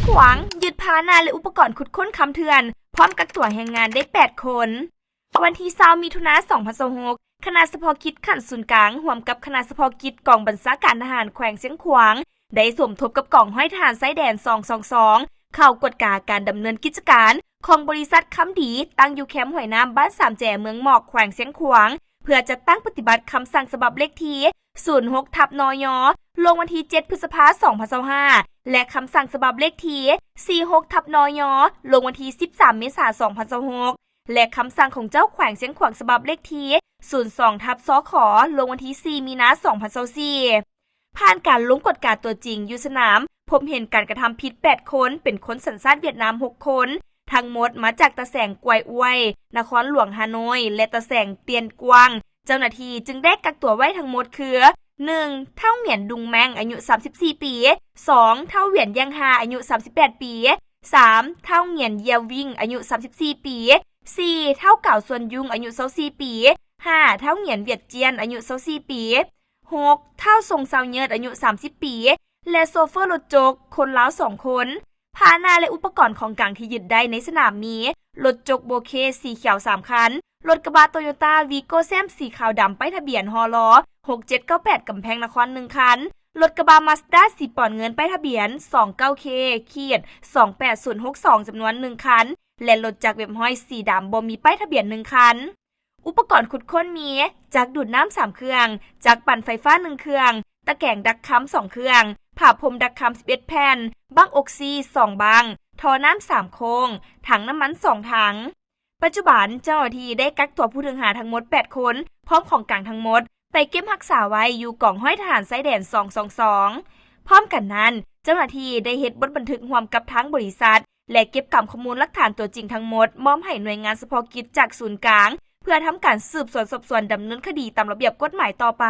ຂວາງ ຍຶດພາຫະນະ ແລະ ອຸປະກອນຂຸດຄົ້ນຄຳເຖື່ອນ ພ້ອມກັກຕົວແຮງງານໄດ້ແປດຄົນ. ວັນທີຊາວ ມິຖຸນາ ສອງພັນຊາວຫົກ ຄະນະສະເພາະກິດຂັ້ນສູນກາງ ຮ່ວມກັບຄະນະສະເພາະກິດກອງບັນຊາການທະຫານແຂວງຊຽງຂວາງ ໄດ້ສົມທົບກັບກອງຮ້ອຍທະຫານຊາຍແດນ ສອງສອງສອງ ເຂົ້າກວດກາການດຳເນີນກິດຈະການຂອງບໍລິສັດຄຳດີ ຕັ້ງຢູ່ແຄມຫ້ວຍນ້ຳ ບ້ານສາມແຈ ເມືອງໝອກ ແຂວງຊຽງຂວາງ ເພື່ອຈັດຕັ້ງປະຕິບັດຄຳສັ່ງສະບັບເລກທີ ສູນຫົກ ທັບ ນຍ ລົງວັນທີເຈັດ ພຶດສະພາ ສອງພັນຊາວຫ້າ ແລະ ຄຳສັ່ງສະບັບເລກທີ ສີ່ຫົກ ທັບ ນຍ ລົງວັນທີສິບສາມ ເມສາ ສອງພັນຊາວຫົກ ແລະ ຄຳສັ່ງຂອງເຈົ້າແຂວງຊຽງຂວາງສະບັບເລກທີ ສູນສອງ ທັບ ຊຂ ລົງວັນທີສີ່ ມີນາ ສອງພັນຊາວສີ່. ຜ່ານການລົງກວດກາຕົວຈິງຢູ່ສະໜາມ, ພົບເຫັນການກະທຳຜິດແປດຄົນ, ເປັນຄົນສັນຊາດຫວຽດນາມຫົກຄົນ, ທັງໝົດມາຈາກຕາແສງ ກວາຍອວຍ, ນະຄອນຫຼວງຮ່າໂນ້ຍ ແລະ ຕາແສງ ຕຽນກວາງ. ເຈົ້າໜ້າທີ່ຈຶ່ງໄດ້ກັກຕົວໄວ້ທັງໝົດຄື ໜຶ່ງ ທ້າວ ຫງຽນ ດຸງແມັງ ອາຍຸສາມສິບສີ່ປີ, ສອງ ທ້າວ ຫວຽນ ຢຽງຮາ ອາຍຸສາມສິບແປດປີ, ສາມ ທ້າວ ຫງຽນ ຢຽວວິງ ອາຍຸສາມສິບສີ່ປີ, ສີ່ ທ້າວ ກາວ ຊວນຍຸງ ອາຍຸຊາວສີ່ປີ, ຫ້າ ທ້າວ ຫງຽນ ຫວຽດຈຽນ ອາຍຸຊາວສີ່ປີ, ຫົກ ທ້າວ ຊົງ ຊາວເຍີດ ອາຍຸສາມສິບປີ ແລະ ໂຊເຟີລົດຈົກ ຄົນລາວສອງຄົນ. ພາຫະນະ ແລະ ອຸປະກອນຂອງກາງທີ່ຍຶດໄດ້ໃນສະໜາມມີ ລົດຈົກໂບເຄສີຂຽວສາມຄັນ, ລົດກະບະໂຕໂຍຕ້າ ວີໂກ້ ແຊມສີຂາວດຳ ປ້າຍທະບຽນ ຮລ ຫົກເຈັດເກົ້າແປດ ກຳແພງນະຄອນ ໜຶ່ງຄັນ, ລົດກະບະມາສດ້າສີປອນເງິນ ປ້າຍທະບຽນ ສອງເກົ້າເຄຂີດສອງແປດສູນຫົກສອງ ຈຳນວນໜຶ່ງຄັນ ແລະ ລົດຈັກເວັບຮ້ອຍສີດຳບໍ່ມີປ້າຍທະບຽນໜຶ່ງຄັນ. ອຸປະກອນຂຸດຄົ້ນມີ ຈັກດູດນ້ຳສາມເຄື່ອງ, ຈັກປັ່ນໄຟຟ້າໜຶ່ງເຄື່ອງ, ຕະແກງດັກຄຳສອງເຄື່ອງ, ຜ້າພົມດັກຄຳສິບເອັດແຜ່ນ, ບັ້ງອົກຊີສອງບັ້ງ, ທໍ່ນ້ຳສາມໂຄ້ງ, ຖັງນ້ຳມັນສອງຖັງ. ປັດຈຸບັນເຈົ້າໜ້າທີ່ໄດ້ກັກຕົວຜູ້ຖືກຫາທັງໝົດແປດຄົນ ພ້ອມຂອງກາງທັງໝົດ ໄປເກັບຮັກສາໄວ້ຢູ່ກອງຮ້ອຍທະຫານຊາຍແດນ ສອງສອງສອງ. ພ້ອມກັນນັ້ນ, ເຈົ້າໜ້າທີ່ໄດ້ເຮັດບົດບັນທຶກຮ່ວມກັບທາງບໍລິສັດ ແລະ ເກັບກຳຂໍ້ມູນຫຼັກຖານຕົວຈິງທັງໝົດ ມອບໃຫ້ໜ່ວຍງານສະເພາະກິດຈາກສູນກາງ ເພື່ອທຳການສືບສວນສອບສວນດຳເນີນຄະດີຕາມລະບຽບກົດໝາຍຕໍ່ໄປ.